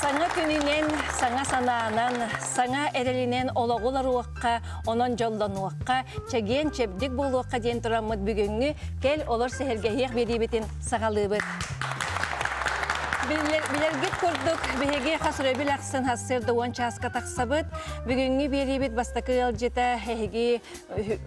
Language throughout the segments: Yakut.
Саҥа күнүнэн, саҥа санаанан, саҥа эрэлинэн олоҕу олоруохха, онон дьоллонуохха, чэгиэн-чэбдик буолуохха диэн тураммыт бүгүҥҥү Кэл олор сэһэргэһиэх биэриибитин саҕалыыбыт. Билэргит курдук, биһиги хас өрөбүл ахсын сарсыарда 10 чааска тахсабыт. Бүгүҥҥү биэриибит бастакы ыалдьыта эһиги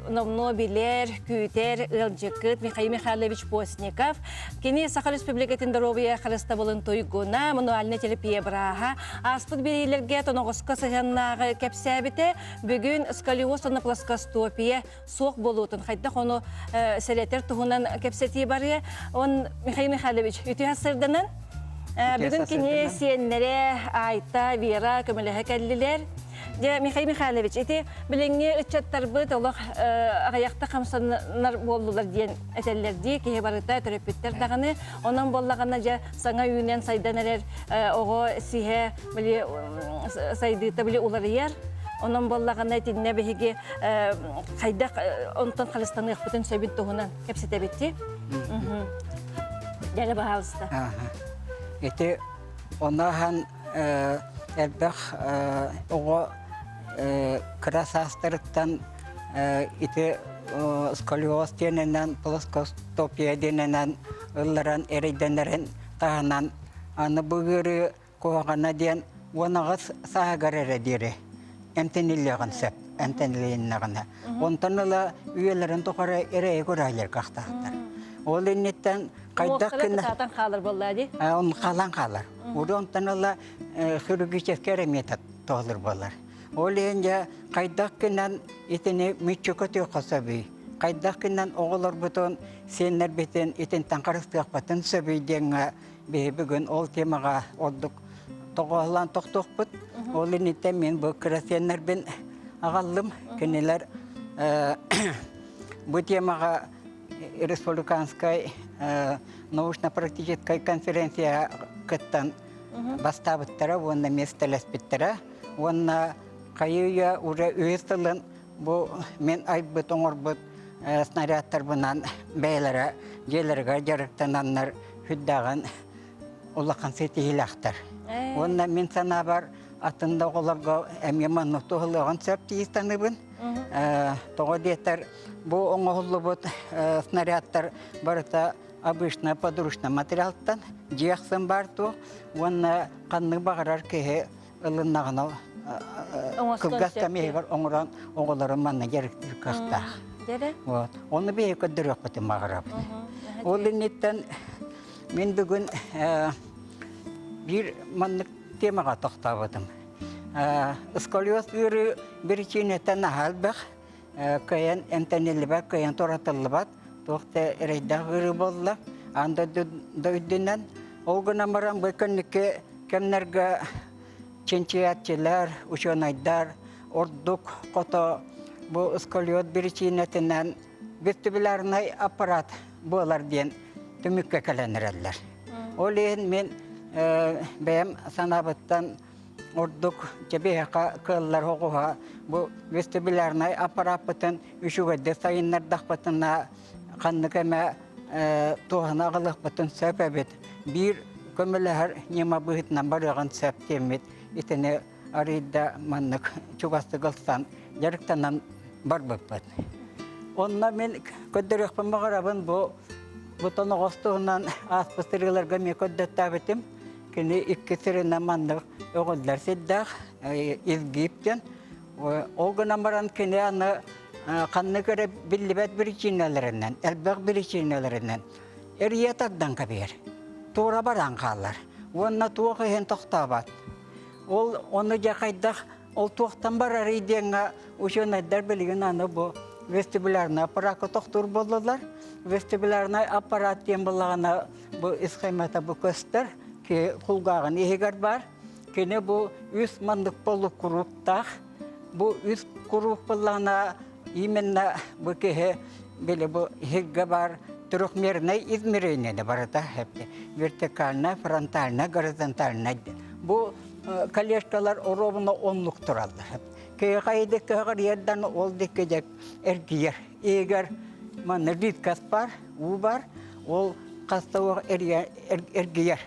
номнуо билэр, күүтэр ыалдьыккыт Михаил Михайлович Постников. Кини Саха Республикатын доруобуйа харыстабылын туйгуна, мануальнай терапия бырааһа. Ааспыт биэриилэргэ тоноҕоско сыһыаннааҕы кэпсээбитэ. Бүгүн сколиоз уонна плоскостопия суох буолуутун хайдах ону сэрэтэр туһунан кэпсэтии барыа. Он Михаил Михайлович үтүө сырданан бүгүн кини сиэннэрэ Айта, Вера көмөлөһө кэллилэр. Дьэ, Михаил Михайлович, ити билиҥҥи ыччаттарбыт олох аҕыйахта хамсанар буоллулар диэн этэллэр дии, киһи барыта төрөппүттэр даҕаны. Онон буоллаҕына дьэ саҥа үүнэн сайдан эрэр оҕо сиһэ били сайдыыта били уларыйар. Онон буоллаҕына итиннэ биһиги хайдах онтон харыстаныахпытын сөбүн туһунан кэпсэтэбит дии. Дьэ, баһаалыста. Ити онаһан элбэх оҕо кыра саастарыттан ити сколиоз диэнинэн, плоскостопия диэнинэн ылларан эрэйдэнэрин таһынан аны бу ыарыы куһаҕана диэн 18 сааһыгар эрэ диэри эмтэниллиэҕин сөп, эмтэнилиннэҕинэ. Онтон ыла үйэлэрин тухары эрэйи көрөһүлэр кыахтаахтар. Ол инниттэн хайдах гына... Саатан хаалар буоллаа дии? Он хаалан хаалар. Уру онтон ыла хирургический эрэ метод тоһулур буолар. Ол иһин дьэ хайдах гынан итини мүччү көтүөххэ сөбүй? Хайдах гынан оҕолорбутун, сиэннэрбитин итинтэн харыстыахпытын сөбүй диэҥҥэ биһи бүгүн ол темаҕа ордук тоҕоһулаан тохтуохпут. Ол инниттэн мин бу кыра сиэннэрбин аҕаллым. Кинилэр бу темаҕа республиканскай научно-практическай конференция кыттан бастаабыттара уонна миэстэлэспиттэрэ. Уонна хайыы-үйэ уже үһүс сылын бу мин айбыт оҥорбут снарядтарбынан бэйэлэрэ дьиэлэригэр дьарыктананнар сүрдээҕин улахан ситиһиилээхтэр. Уонна мин санаабар атын да оҕолорго эмиэ маннык туһалыаҕын сөп дии саныыбын. Тоҕо диэтэр бу оҥоһуллубут снарядтар барыта обычно подручный материалтан дьиэ ахсын баар туох уонна ханнык баҕарар киһи ылыннаҕына кылгас кэм иһигэр оҥорон оҕолорун манна дьарыктыыр кыахтаах. Вот. Ону биһиги көрдөрүөхпүтүн баҕарабыт. Ол инниттэн мин бүгүн биир маннык темаҕа тохтообутум. Сколиоз ыарыы биричиинэтэ наһаа элбэх. Кыайан эмтэниллибэт, кыайан туоратыллыбат. Туох да эрэйдээх ыарыы буолла. Аан дойду да үрдүнэн. Ол гынан баран бу кэнники кэмнэргэ чинчийээччилэр, учуонайдар ордук хото бу сколиоз биричиинэтинэн вестибулярнай аппарат буолар диэн түмүккэ кэлэн эрэллэр. Ол иһин мин бэйэм санаабыттан ордук чэбиэхэ кыаллар оҕуһа бу вестибулярнай аппараппытын үчүгэйдик сайыннардахпытына ханнык эмэ туоһана аҕалыахпытын сөп эбит. Биир көмөлөһөр ньыма быһыытынан барыаҕын сөп диэммит итини арыйда маннык чугастык ылсан дьарыктанан барбыппыт. Онно мин көрдөрүөхпүн баҕарабын бу бу тоноҕос туһунан ааспыт сырыыларга эмиэ көрдөттөөбүтүм. Кини икки сиринэн маннык өҕүллэр сирдээх изгиб диэн. Ол гынан баран кини аны ханнык эрэ биллибэт биричиинэлэринэн, элбэх биричиинэлэринэн эрийэ тардан кэбиһэр. Туора баран хаалар. Уонна туох иһин тохтообот. Ол ону дьэ хайдах ол туохтан барарый диэҥҥэ учуонайдар билигин аны бу вестибулярнай аппараакка тохтуур буоллулар. Вестибулярнай аппарат диэн буоллаҕына бу схемата бу көстөр, кулгааҕын иһигэр баар. Кини бу үс маннык полукругтаах. Бу үс круг буоллаҕына именно бу киһи били бу иһиггэ баар трехмерное измерение барыта вертикальное, фронтальное, горизонтальное. Бу коллежкалар оруобуна оннук тураллар. Киһи хайдык кыһыгар ердан ол дикки дьэ эргийэр. Иһигэр манна жидкость бар, уу бар, ол хаста эргийэр.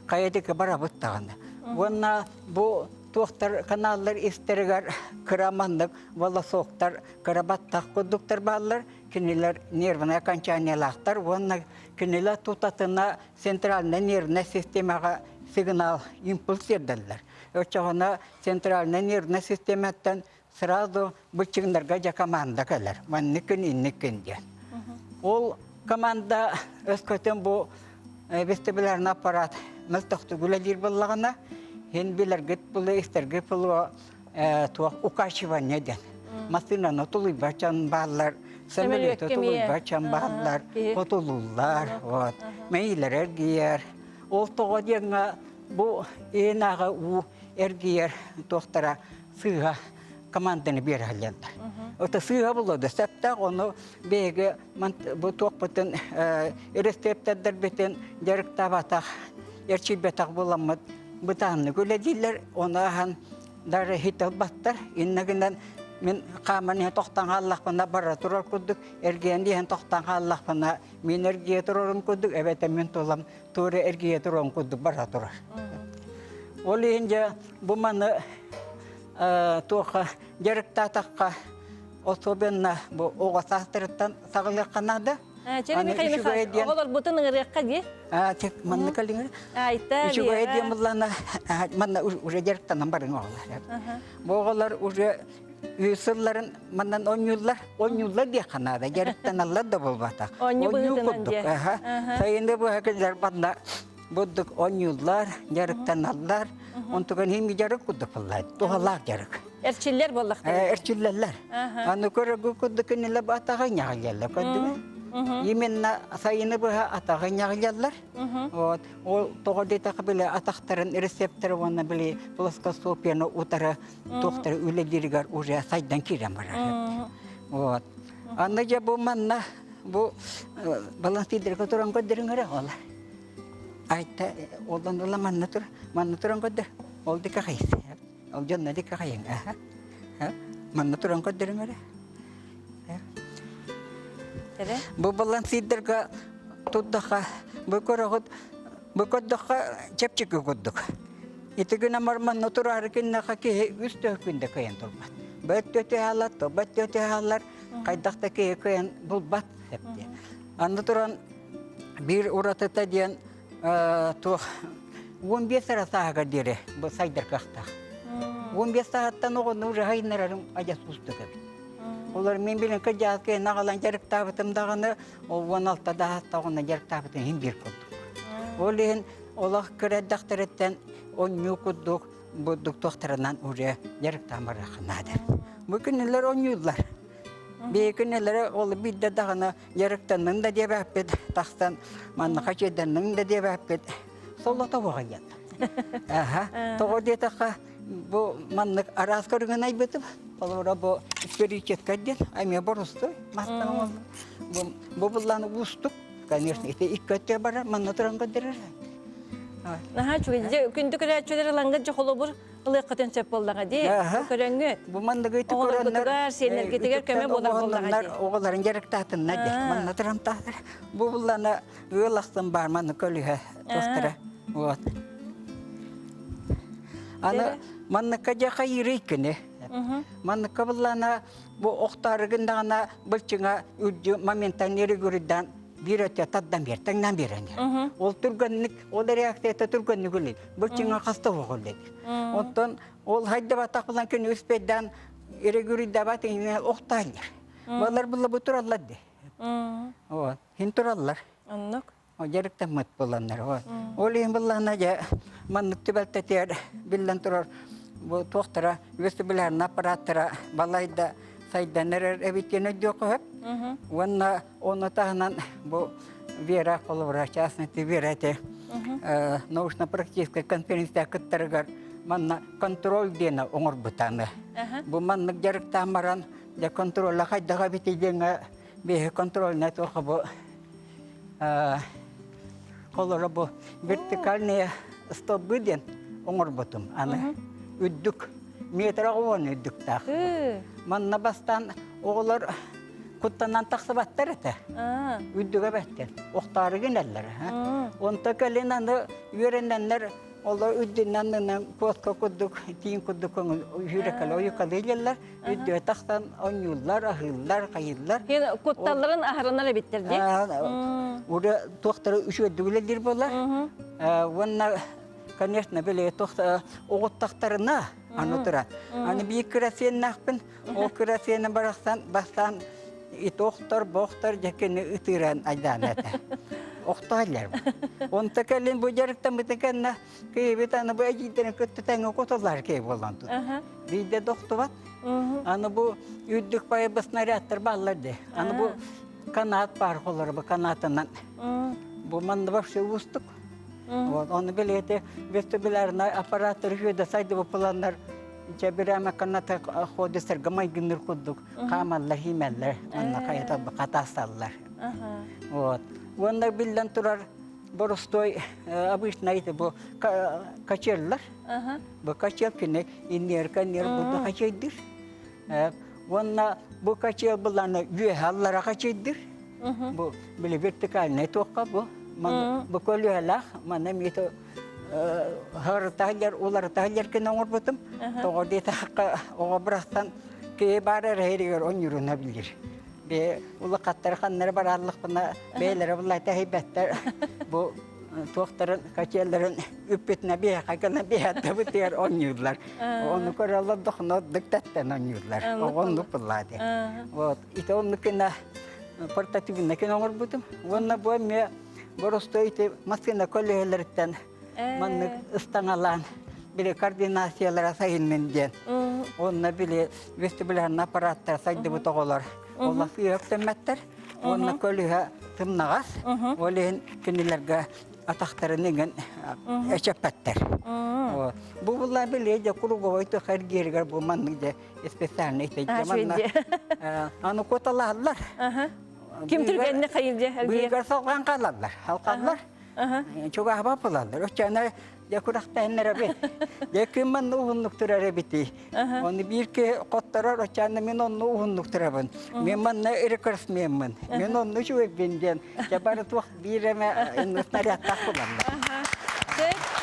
Хайа диэки барабыт даҕаны. Уонна бу туохтар каналлар истэригэр кыра маннык волосоктар, кыра баттах курдуктар бааллар. Кинилэр нервнай окончаниелаахтар уонна кинилэр тутатына центральнай нервнай системаҕа сигнал, импульс тиэрдэллэр. Оччоҕуна центральнай нервнай систематтан сразу быччыҥнарга дьэ команда кэлэр. Маннык күн, инник күн диэн. Ол команда өскөтүн бу вестибулярный аппарат мөлтөхтүк үлэлиир буоллаҕына, һин билэргит булу, истэргит булу туох укачивание диэн. Массыынаны тулуйбат дьон бааллар, самолету тулуйбат дьон бааллар, хотулууллар, вот. Мэйиилэр эргийэр. Ол тоҕо диэҥҥэ бу иһин ааҕа уу эргийэр туохтара сыыһа команданы биэрэллэр. Это сыыһа булла да сөптөөх, ону биһиги бу туохпутун рецептэрдэрбитин дьарыктаабатах, эрчийбэтэх буоламмыт бытааннык үлэлииллэр, ону аһан даже иһит ылбаттар. Иннэ гынан мин хааман иһэн тохтоон хааллахпына бара турар курдук, эргийэн иһэн тохтоон хааллахпына мин эргийэ турарым курдук, эбэтэр мин тулам туора эргийэ турарым курдук бара турар. Ол иһин дьэ бу маны туохха дьарыктаатахха особенно бу оҕо саастарыттан саҕалыахха наада. Чэ Михаил Михайлович, оҕолорбутун ыҥырыахха дии. Манна кэлиҥ. Үчүгэй диэн буллана манна уже дьарыктанан барыҥ оҕолор. Бу оҕолор уже үс сылларын манан оонньууллар, оонньууллар диэххэ наада, дьарыктаналлар да буолбатах. Оонньуу курдук. Сайыны быһа кэлэр манна Бурдук оонньууллар, дьарыктаналлар. Онтуган иһин дьарык курдук буолла. Туһалаах дьарык. Эрчиллэр буоллахтар. Эрчиллэллэр. Аны көрөгү курдук кинилэр атаҕы ньаҕыллаллар көрдүгү. Именно сайыны быһа атаҕы ньаҕыллаллар. Вот. Ол тоҕо диэтэххэ били атахтарын рецепторы уонна били плоскостопияны утары туохтары үлэлииригэр уже сайдан киирэн барар. Вот. Аны дьэ бу манна бу балансидерга туран көрдөрүҥөрө ола. Айта олдан ыла манна тур, манна туран көрдөр. Ол дика хайыс. Ол дьонно дика хайын. Манна туран көрдөрүҥ эрэ. Бу балансирдарга турдаха, бу көрөҕүт, бу көрдөххө чэпчэки курдук. Ити гына манна тураары киннэхэ киһи үс күндэ кыйан турбат. Бөт төтө тобат төтө хайдах да киһи кыйан булбат. Аны туран биир уратыта диэн туох 15 эрэ сааһыгар диэри бу сайдар кыахтаах. 15 сааһыттан оҕону уже хайыннарарым адьас уустук эбит. Олор мин билин кырдьаҕас киһини аҕалан дьарыктаабытым даҕаны, ол 16 да оҕону дьарыктаабытым иһин биир курдук. Ол иһин олох кыра эрдэхтэриттэн онньуу курдук бурдук туохтарынан уже дьарыктаан барыахха наада. Бу күнүлэр онньууллар. Биһи күнүлэри ол биирдэ даҕаны дьарыктанным да диэбэппит, тахсан манныха чэйдэнним да диэбэппит, солото буҕайан. Аха, тоҕо диэтэххэ, бу маннык араас көрүҥүн айбытым. Холобура бу историческай диэн эмиэ боростуой мастан бу бу буллааны уустук, конечно, ити икки өттүгэр барар, манна туран көрдөрөр. Наһаа үчүгэй. Күндү көрөөччүлэр ылаҥҥыт дьэ холобур ылыаххытын сөп буоллаҕа дии. Көрөҥҥүт. Бу манныгы Оҕолоргутугар, сиэннэргитигэр көмө буолар буоллаҕа дии. Оҕолорун дьарыктаатыннар дии. Манна туран таһар. Бу буллана ыал ахсын бар манны көлүһэ тостара. Вот. Аны манныкка дьэ хайыырый кини. Манныкка буллана бу охтаарыгын даҕана былчыҥа үрдү моментан эригүрүддан биир өттө тардан биэр, таҥнан биэрэн. Ол түргэнник, ол реакцията түргэнник үлей. Былчыҥа хаста оҕоллет. Онтон ол хайдабатах булан күн үспэйдан эрегүрүйдабат ине охтааллар. Балар булла бу тураллар де. Вот. Хин тураллар. Оннук. О дьарыктаммыт буланнар. Вот. Ол иһин буллаһына дьэ маннык түбэлтэтигэр биллэн турар бу туохтара вестибулярный аппараттара балайда сайдан эрэр эбит диэн өйдүөххэ сөп. Уонна ону таһынан бу Вера холобура, частности Вера эти научно-практическай конференция кыттарыгар манна контроль диэни оҥорбутаны. Бу маннык дьарыктаан баран дьэ контролла хайдаҕа эбитий диэҥҥэ биһи контрольнай туохха бу холоро бу вертикальные столбы диэн оҥорбутум аны үрдүк метр уон үрдүктээх. Манна бастаан оҕолор куттанан тахсыбаттар этэ. Үрдүгэ бэттэр. Охтоору гинэллэр. Онто кэлин аны үөрэнэннэр. Олор үрдүнэн куоска курдук, тииҥ курдук көҥүл үһүрэкэлэ ойукалыыллар, үрдүө тахсан оонньууллар, аһыыллар, хайыыллар. Кутталларын аһарынар эбиттэр дии. Ура туохтары үчүгэйдик үлэлиир буолар. Уонна, конечно, били туох оҕуттахтарына аны тура. Аны биир кыра сиэннээхпин, ол кыра сиэнэ барахсан бастаан итохтор, бохтор дьэкини ытыыран айдаан этэ. Охтооллар. Онто кэлин бу дьарыктаммытын кэннэ киһибит аны бу эдьиийдэрин кытта тэҥҥэ кутуллар киһи буолан тут. Биирдэ дохтубат. Аны бу үрдүк байбы снарядтар бааллар де. Аны бу канат бар холор бу канатынан. Бу манна вообще уустук. Вот, оны билете вестибулярный аппараттар үһүөдэ сайды планнар Дьэ бирээмэ каната ходисарга майгынныр курдук хаамаллар, хиимэллэр, манна хайата хатаасталлар. Вот. Уонна биллэн турар боростой обычно это бу качеллар. Бу качел кини иннерка нер буду качайдыр. Уонна бу качел буланы үөһэ аллара качайдыр. Бу били вертикальный туохха бу. Бу көлүөлээх, манна эмиэ Харытаһыллар, уларытаһыллар гына оҥорбутум. Тоҕо диэтэххэ, оҕо бырахсан киһи баар эрэ иһигэр онньуруна билир. Бе улахаттары ханнары барааллахпына бэйэлэрэ буллайта иһийбэттэр. Бу туохтарын качелларын үппүтүнэ биһиэхэ гына биһэттэ онньууллар. Ону көрөллөр дохно дыктаттан онньууллар. Оҕо оннук буллаа диэн. Вот ити оннук гына портативный гына оҥорбутум. Уонна бу эмиэ Боростуой ити массыына көлөһөлөрүттэн маннык ыстаҥалаан били координациялара сайыннын диэн. Онно били вестибулярный аппараттар сайдыбыт оҕолор олох үөктэммэттэр. Уонна көлүһэ тымнаҕас. Ол иһин кинилэргэ атахтарын иҥэн эчэппэттэр. Бу булла били дьэ круговой туха эргиэригэр бу маннык дьэ специальный манна аны куоталаһаллар. Ким түргэнник хайылдьа Быыгар салҕан хаалаллар. Халхаллар. Чугаһаба булаллар. Оччоно дьэ күрэхтэһиннэр эбит. Дьэ күн манна уһуннук турар эбитий. Оны биир ки хотторор оччоно мин онну уһуннук турабын. Мин манна рекордсменмын. Мин онну үчүгэйбин диэн. Дьэ бары туох биир эмэ снарядтаах булаллар.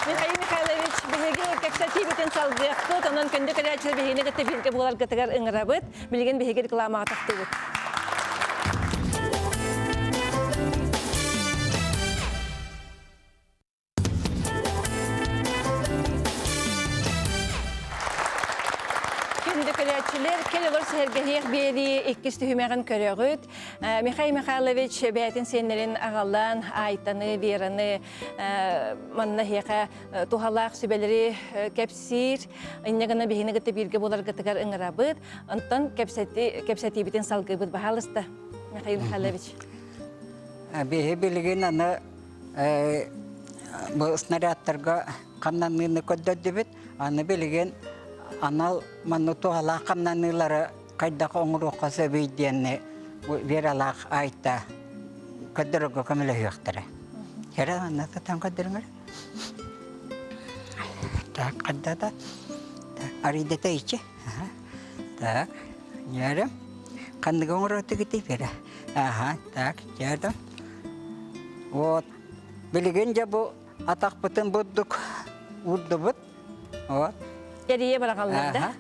Михаил Михайлович, биһиги кэпсэтиибитин салгыахпыт, онон күндү кэлээччилэр биһигини кытта бииргэ буоларгытыгар ыҥырабыт. Билигин биһиги рекламаҕа тахтыбыт. Күндү көрөөччүлэр, кэл олор сэһэргэһиэх биэрии иккис түһүмэҕин көрөҕүт. Михаил Михайлович бэйэтин сиэннэрин аҕалан, Айтаны, Вераны манна эһиэхэ туһалаах сүбэлэри кэпсиир. Инньэ гына биһини кытта бииргэ буоларгытыгар ыҥырабыт. Онтон кэпсэтиибитин салгыыбыт. Баһаалыста, Михаил Михайлович. Биһи билигин аны бу снарядтарга хамнаныыны көрдөрдүбүт. Аны билигин анал манна туһалаах хамнаныылары хайдах оҥоруохха сөбүй диэнни Вералаах Айта көрдөрөргө көмөлөһүөхтэрэ. Кэрэ анна сатан көрдөрүҥэр. Так, хаддата. Так, арыйдата ичи. Так, ньээрим. Ханныгы оҥороотугутый Вера? Аха, так, дьээдим. Вот. Билигин дьэ бу атахпытын бурдук уурдубут. Вот. Эрийэ быраҕаллар да?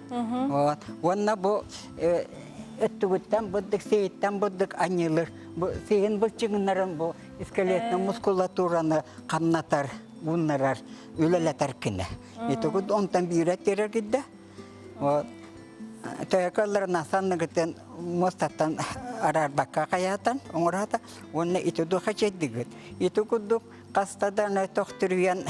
Вот. Уонна бу өттүгүттэн бурдук, сиһиттэн бурдук анньылыр. Бу сиһин былчыҥнарын бу скелетный мускулатураны хамнатар, ууннарар, үлэлэтэр кини. Итигут онтон биирэ тирэр кидде. Вот. Төһөкөллөрүнэн санныгытын муостаттан араарбакка хайаатан оҥората уонна ити духа чэйдигит. Ити курдук хаста да тохтуруйан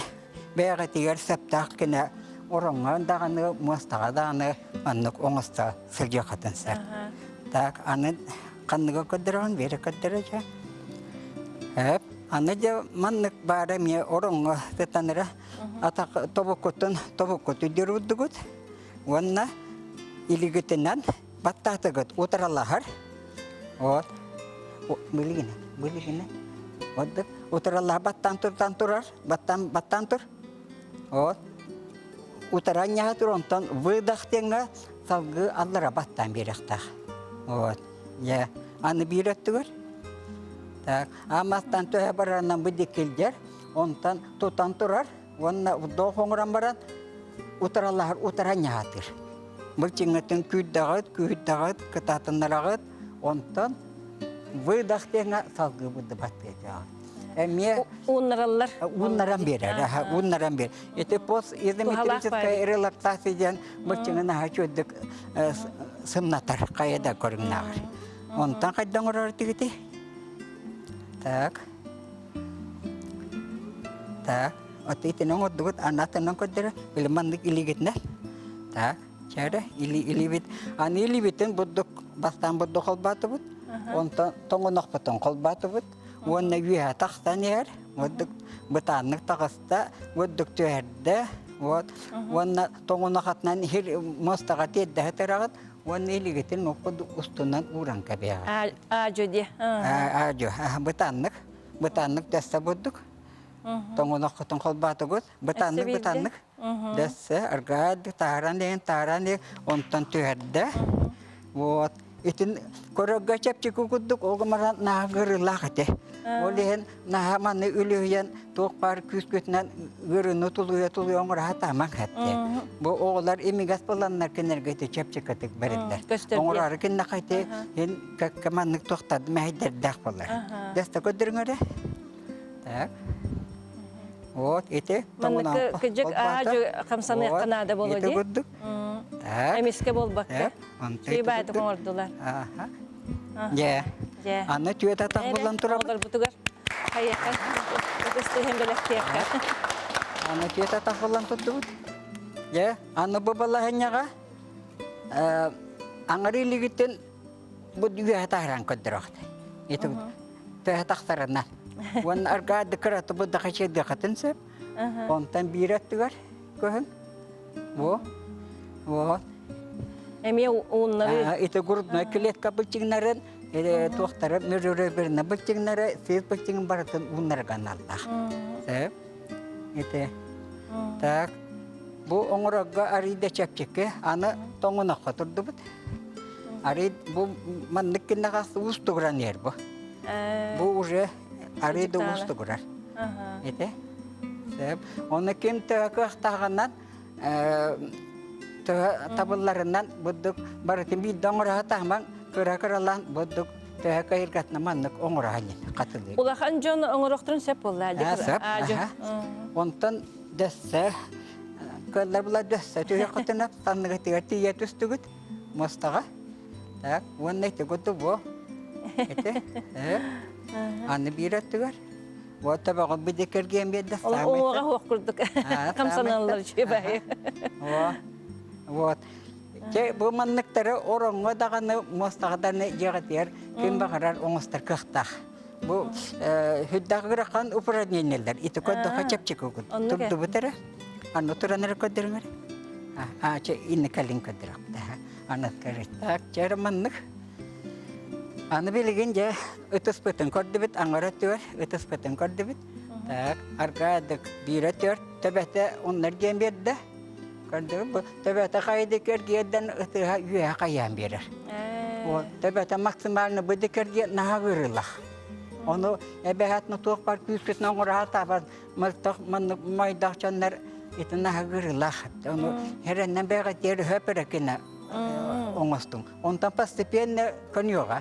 бэйэҕитигэр сөптөөх гына ороҥҥо даҕаны, муостаҕа даҕаны маннык оҥосто сылдьыаххытын сөп. Так, аны ханныгы көрдөрөҕүн, Вера көрдөрө дьэ. Эп, аны дьэ маннык баара эмиэ ороҥҥо сытаныра атах тобуккутун тобуккут үрдүрүрдүгүт уонна илигитинэн баттаатыгыт утаралаһар. Вот. Билигин, билигин. Вот утаралаһар баттаан турдан турар, баттаан баттаан тур. Вот. Утаран ньаһа тур, онтон выдох диэҥҥэ салгыы аллара баттаан биэриэхтээх. Вот. Дьэ, аны биир өттүгэр. Так, аматтан төһө барарынан бу диккилдер, онтон тутан турар. Уонна вдох оҥорон баран утаралаһар утара ньаатыр. Былчыҥҥытын күүрдэҕит, күүрдэҕит, кытаатыннараҕыт, онтон выдох диэҥҥэ салгыы быдыбат диэтэҕит. Эмиэ ууннараллар. Ууннаран биэрэр, ууннаран биэр. Ити пост изометрическая релаксация диэн былчыҥын аһа чүөрдүк сымнатар, хайа да көрүҥнээҕэр. Онтон хайдан оҥорор тигити? Так. Так. От итини оҥордубут, анатынан көрдөрө, били маннык илигитинэ. Так. Чээрэ, или илибит. Аны илибитин бурдук, бастаан бурдук холбоотубут. Онтон тоҥонохпутун холбоотубут. Уонна үөһэ тахсан иһэр. Бурдук бытааннык таҕыста, бурдук түһэрдэ. Вот. Уонна тоҥонохатынан иһир муостаҕа тиэрдэһэ тыраҕыт. Уонна илигитин оппут устунан ууран кэбиһэҕит. Аадьу диэ. Аадьу. Бытааннык. Бытааннык дэссе бурдук. Тоҥоноххутун холбоотугут. Бытааннык бытааннык. Дэссе аргаадык тааран диэн тааран диэн онтон түһэрдэ. Вот. Итин көрөргө чэпчэки курдук ол гынан наһаа ыарыылаах этэ. Ол иһин наһаа манны үлүһүйэн туох баар күүскүтүнэн ыарыыны тулуйа-тулуйа оҥоро сатаамаҥ этэ. Бу оҕолор имигэс буоланнар кинилэргэ ити чэпчэкитик бэриллэр. Оҥороору киннэхэ ити ин кэккэ маннык туохтарды мэһэйдэрдээх буолар. Дэстэ көрдөрүҥ эрэ. Так. Вот ити Маннык кыдьык аадьы хамсаныахха наада буолуо дии. Ити курдук. Так. Эмискэ буолбакка. Сыйбааты оҥордулар. Дьэ. Дьэ. Аны түөт атах булан турабыт. Оҕолорбутугар хайыахха ытыс түһэн бэлэхтиэххэ. Аны түөт атах булан туттубут. Дьэ, аны бу балаһынньаҕа аҥары илигиттэн бу үөһэ таһыран көрдөрөҕүт. Ити төһө тахсарынан. Уонна аргаады кыраты бу дахачыдыахатын сөп. Онтон биир өттүгэр көһүн. Во. Вот. Эмиэ ууннары. Ити грудной клетка былчыҥнарын, туохтары мөрөрөбөрүнэ былчыҥнары, сыыс былчыҥын барытын ууннарга аналлаах. Сөп. Ити. Так. Бу оҥорорго арыйда чэпчэки, аны тоҥоноххо турдубут. Арый бу маннык киннэҕэ уустугуран иһэр бу. Бу уже арый да уустугурар. Ити. Сөп. Оны ким төһө кыахтааҕынан төһө табылларынан бурдук барытын биирдэ оҥоро сатаамаҥ кыра-кыралаан бурдук төһө кыайыргатына маннык оҥоро хатылыы. Улахан дьон оҥорохторун сөп буолла. Сөп. Онтон дэссе кыаллар була дэссе түһүөххүтүнэ санныгытыгар тиийэ түстүгүт муостаҕа. Так, уонна ити курдук бу. Ити. Аны биир өттүгэр. Вот табаҕы бидикэргиэн биэрдэ. Уҥуоҕа суох курдук хамсаналлар үчүгэй. Вот. Те бу манныктары ороҥҥо даҕаны муостаҕа даҕаны дьиэҕитигэр ким баҕарар оҥостор кыахтаах. Бу сүрдээх ыарахан упражнениелар. Ити көрдөххө чэпчэки курдук. Турдубут эрэ. Аны туран эрэ көрдөрүҥ эрэ. А, чэ, инни кэлин көрдөрөхпүт. Аны так, чэ маннык. Аны билигин дьэ ытыспытын көрдүбүт, аҥара өттүгэр ытыспытын көрдүбүт. Так, аргаадык биирэ төрт төбөтө оннор диэн биэрдэ. Көрдүбүт, бу төбөтө хайдык эргиэрдэн ытыһа үөһэ хайаан биэрэр. Вот, төбөтө максимально быдык эргиэ наһаа ыарыылах. Ону эбэһэт ну туох бар күүскүтүн оҥоро сатаабат мөлтөх маннык мойдоох дьоннор ити наһаа ыарыылаах. Ону эрэннэн бэҕэтиэр өһөп эрэ гына оҥостуҥ. Онтон постепенно көнүөҕэ.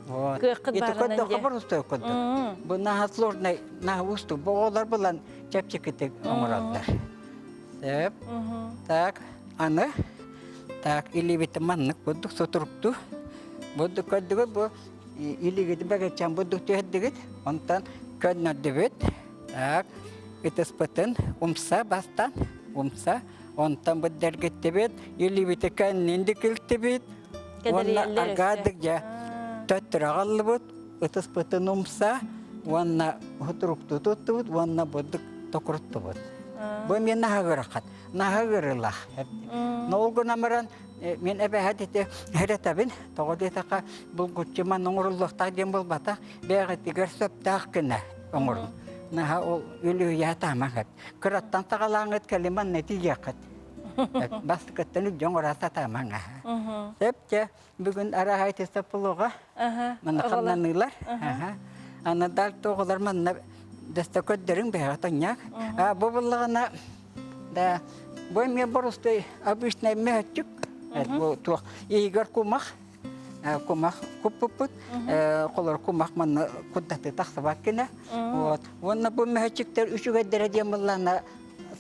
Вот. Кыаххыт Ити баарынан көрдөххө дьэ. боростуой курдук. Бу наһаа сложный, наһаа уустук. Бу оҕолор булан чэпчэкитик оҥороллор. Сөп. Так, аны так илиибитин маннык бурдук сутуруктуу. Бурдук көрдүгүт бу илиигитин бэгэччэн бурдук түһэрдигит. Онтон көннөрдүбүт. Так, ытыспытын умса бастан, умса Онтон быддэргиттибит, илиибити кэннин дикилтибит, уонна аргаадык дьэ төттөрө аҕаллыбыт, ытыспытын умса уонна утуруктуу туттубут уонна бурдук токуруттубут. Бу мен наһаа ыарахат, наһаа ыарыылаах. Но ол гынан баран мен эбэһэт ити эрэтэбин, тоҕо диэтэххэ булгуччу манна оҥоруллуохтаах диэн буолбатах, бэйэҕитигэр сөптөөх гына оҥорун. Наһаа ол үлүһүйэ сатаамаҥ Кыраттан саҕалааҥҥыт кэлин манна тиийиэххит. Бастакыттан илдьэн оҥоро сатаамаҥ аһа. Сөп дьэ, бүгүн арааһа ити соппулуоҕа манна хамнаныылар. Аны дальто оҕолор манна Даста көрдөрүҥ бэһэ тонньаак. Бу буллаҕына да бу эмиэ борустой обычный мөһөччүк. Бу туох иһигэр кумах кумах куппуппут. Холор кумах манна куддаты тахсыбат гына. Вот. Уонна бу мөһөччүктэр үчүгэйдэрэ диэн буллаҕына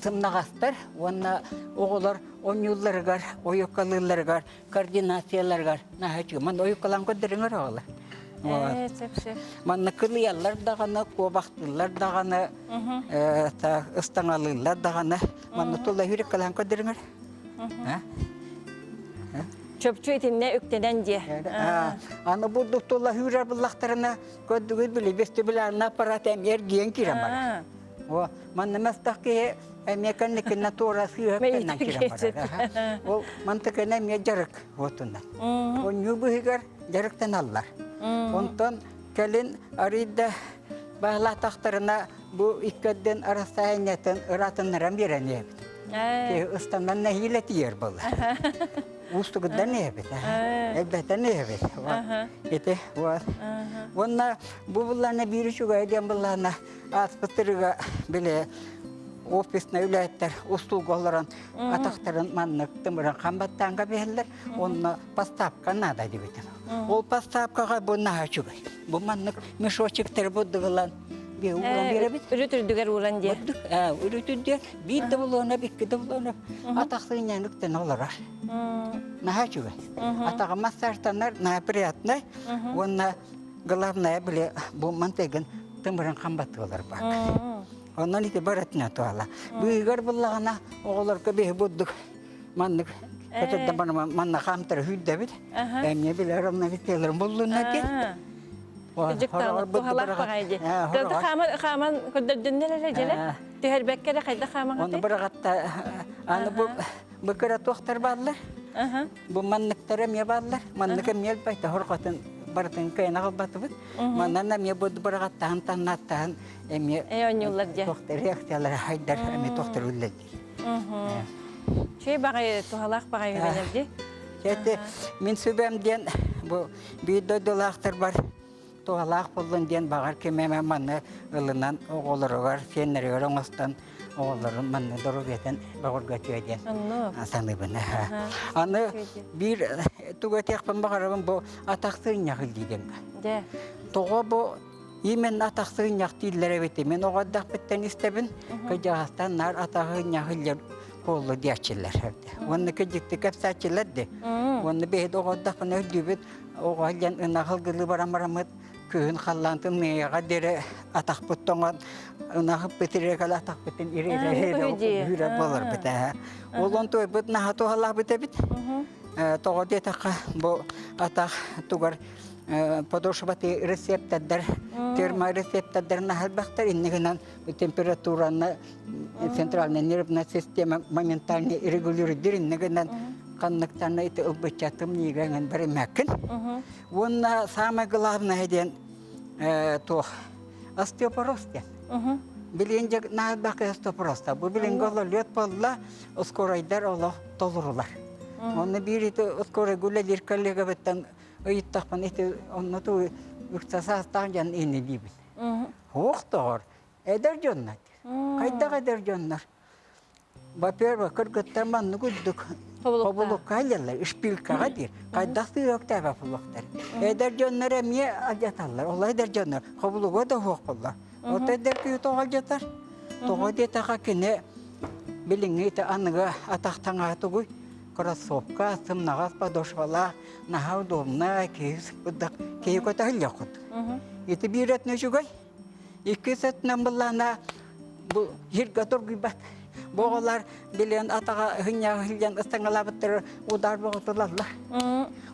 сымнаҕастар уонна оҕолор оонньуулларыгар, ойуккалыылларыгар, координацияларыгар наһаа үчүгэй. Манна ойуккалаан көрдөрүҥэр оҕолор. Ээ, сөп сөп. Манна кылыйаллар даҕаны, куобахтыыллар даҕаны, ыстаҥалыыллар даҕаны. Манна тула хүрүккалаан көрдөрүҥэр. Чопчу итиннэ үктэнэн дьиэ. Аны бурдук тула хүүрэр буллахтарына көрдүгүт били вестибулярный аппарат эм эргийэн киирэн барар. О, манна мастах киһи эмиэ кэнникинэ туора сыыһа кэннэн киирэн барар. Ол мантыкына эмиэ дьарык отунан. Онньуу быһыгар дьарыктаналлар. Онтон кэлин арыйда баһылаатахтарына бу иккэрдин арастаһанньатын ыраатыннаран биэрэн иһэбит. Киһи ыстанан нэһиилэ тиийэр буолла. Уустугудан иһэбит. Элбэтэн иһэбит. Ити вот. Уонна бу буллаана биир үчүгэй диэн буллаана ааспыттарыга били офиснай үлэһиттэр устуулга олорон атахтарын маннык тымыран хам баттаанга биһэллэр онно поставка наада дибитим. Ол поставкаҕа бу наһаа үчүгэй. Бу маннык мешочектары бурдугулан биир ууран биэрэбит. Үрүт үрдүгэр ууран диэ. Бурдук, үрүт үрдүгэр биир да булуона, икки да булуона атах сыынньан үктэн олорор. Наһаа үчүгэй. Атаҕым массажтанар, наһаа приятный. Уонна главное били бу мантыгын тымырын хам баттыылар бак. Онон ити барытына туала. Быыгар буллаҕына оҕолорго биһи бурдук маннык көтөрдө манна хаамтара хүүрдэбит. Эмне билэр онно бителерин буллунна ди. Туһалаах баҕайы дии. Кылты хааман хааман көрдөрдүннэр эрэ дьэлэ. Түһэрбэккэ эрэ хайда хаамаҥ Оны бырагатта аны бу быкыра туохтар бааллар. Бу манныктар эмиэ бааллар. Маннык эмиэ элбэйте хорҕотун барытын кыайан аҕалбатыбыт. Манан эмиэ бу бырагаттаһан таннааттаһан эмиэ Э оонньууллар дьэ. туохтар реакциялара хайдар эмиэ туохтар үллэллэр. Чүй баҕайы туһалаах баҕайы үлэлэр дии. Эти мин сүбэм диэн бу биир дойдулаахтар бар туһалаах буоллун диэн баҕар ким эмэ манны ылынан оҕолоругар сиэннэригэр оҥостон оҕолорун манны доруобуйатын бөҕөргөтүө диэн саныыбын. Аны биир тугу этиэхпин баҕарабын бу атах сыынньах диигин. Тоҕо бу именно атах сыынньах дииллэр эбит. Мин оҕо эрдэхпиттэн истэбин. Кыдьаҕастан наар атах сыынньах иллэр буоллу диэччилэр. Уонна кыдьыкты кэпсээччилэр де. Уонна биһиги оҕо эрдэхпинэ өйдүүбүт оҕо диэн ынах ылгылыы баран бараммыт күһүн халлаан тымныйыаҕа диэри атахпыт тоҥон ынахыппыт ирэкэл атахпытын ире буоларбыт ээ. Ол онтуйбут наһаа туһалаабыт эбит. Тоҕо диэтэххэ бу атах тугар подошваты рецептордар терморецептордар наһарбахтар иннигинэн температураны центральная нервная система моментально регулирует иннигинэн ханныктан ити ылбычча тымныыга эҥин барыммаккын. Уонна самое главное диэн туох остеопороз диэн. Билигин дьэ наадбакка остеопорозта. Бу билиҥҥи ололүөт буолла, скорайдар олох толорулар. Онно биир ити скорайга үлэлиир коллегабыттан ыйыттахпына ити онно туу үксэ саастаах дьон ини диибин. Суох доҕор, эдэр дьоннор. Хайдах эдэр дьоннор? Во-первых, кыргыттар маннык үрдүк хобулукка илэллэр, шпилькаҕа диир. Хайдах тыырыктаах хобулуктар. Эдэр дьоннор эмиэ алдьаталлар. Ол эдэр дьоннор хобулуга да суох буоллар. Вот эдэр киһи тоҕо алдьатар? Тоҕо диэтэххэ кини билиҥҥи ити аныгы атах таҥаһа тугуй? Кроссовка, сымнаҕас подошвалаах, наһаа удобно, киһи сыппыдах, киһи көтөһүллүөх курдук. Ити биир өттүнэн үчүгэй. Иккис өттүнэн былаана бу сиргэ тургуйбат. Бу оҕолор билэн атаҕа хынньаҕа ыстаҥалаабыттары удар боҕутулаллар.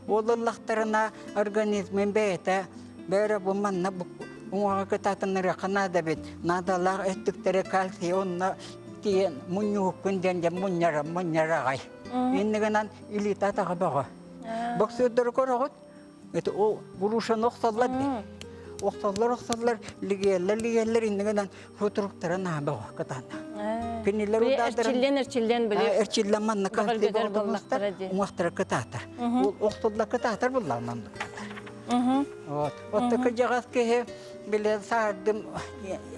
Ол ыллахтарына организмын бэйэтэ бэйэрэ бу манна уҥуоҕа кытаатыннарыахха наада эбит. Наадалаах өттүктэрэ кальций онно тиийэн мунньуһуккун диэн дьэ мунньара мунньара аҕай. Иннигинэн илиитэ атаҕа бөҕө. Боксердары көрөҕүт? Это ол грушаны охсоллор дии. Охсоллор охсоллор лигиэллэр лигиэллэр иннигинэн футуруктара наһаа бөҕө кытаана. Кинилэр удаардарын Эрчиллэн эрчиллэн били эрчиллэн манна уҥуохтара кытаатар. Ол охсоллор кытаатар буллаҕынан кытаатар. Вот. Оттоку дьаҕас киһи Билэн саардым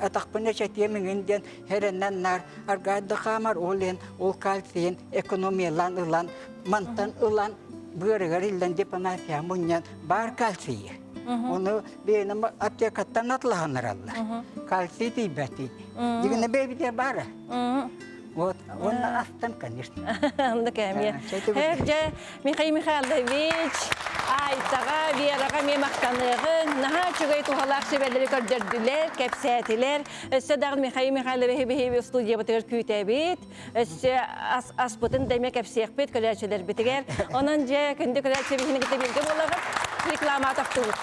атахпын эчэтиэм иҥин диэн хэрэннэн наар аргаайда хаамар ол иһин ол кальцийын экономиялаан ылан мантан ылан быарыгар иллэн депонация мунньан баар кальцийы. Ону бэйэни аптекаттан атлаһаннараллар. Кальций тиийбэти. Дигинэ бэйбите баара. Вот, уонна астан, конечно. Онно кэмиэ. Дьэ, Михаил Михайлович, Айтаҕа, Вераҕа эмиэ махтаныаҕыҥ. Наһаа үчүгэй туһалаах сүбэлэри көрдөрдүлэр, кэпсээтилэр. Өссө даҕаны Михаил Михайловиһы биһиги студиябытыгар күүтэбит. Өссө ас, аспытын да эмиэ кэпсиэхпит көрөөччүлэрбитигэр. Онон дьэ, күндү көрөөччү биһини кытта бииргэ буолаҕыт. Реклама тохтубут.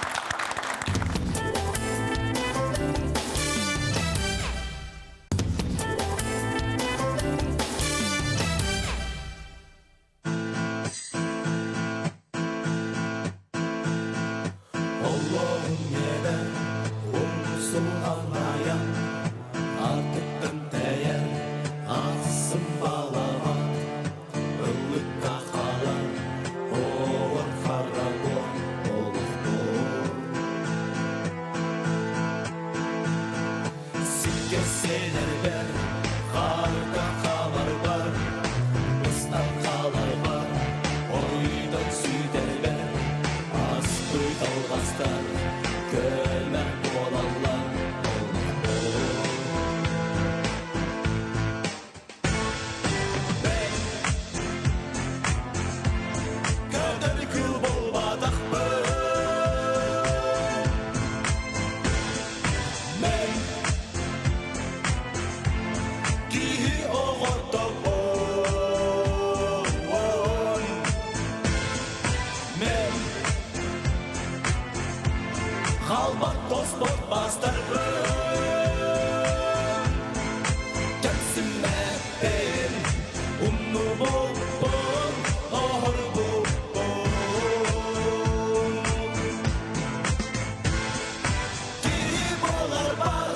Олоҕум миэнэ умсун аллайан, артыктан тэйэр ахсым балаҕан, ыллыкка хаалар оҕор харабон олохтон. Сиргэ сэнэрбэр, хаарга хааларбар, быстан хааларбар, ойдон сүтэрбэр, аспыт алҕастар көлмөх буолаллар олохпор. Көтөр кыл буолбатахпын Мен киһи оҕотобун Мен халбат тоспот бастарбын Кэмсиммэппин умнубуппун оһорбуппун Киһи буоларбар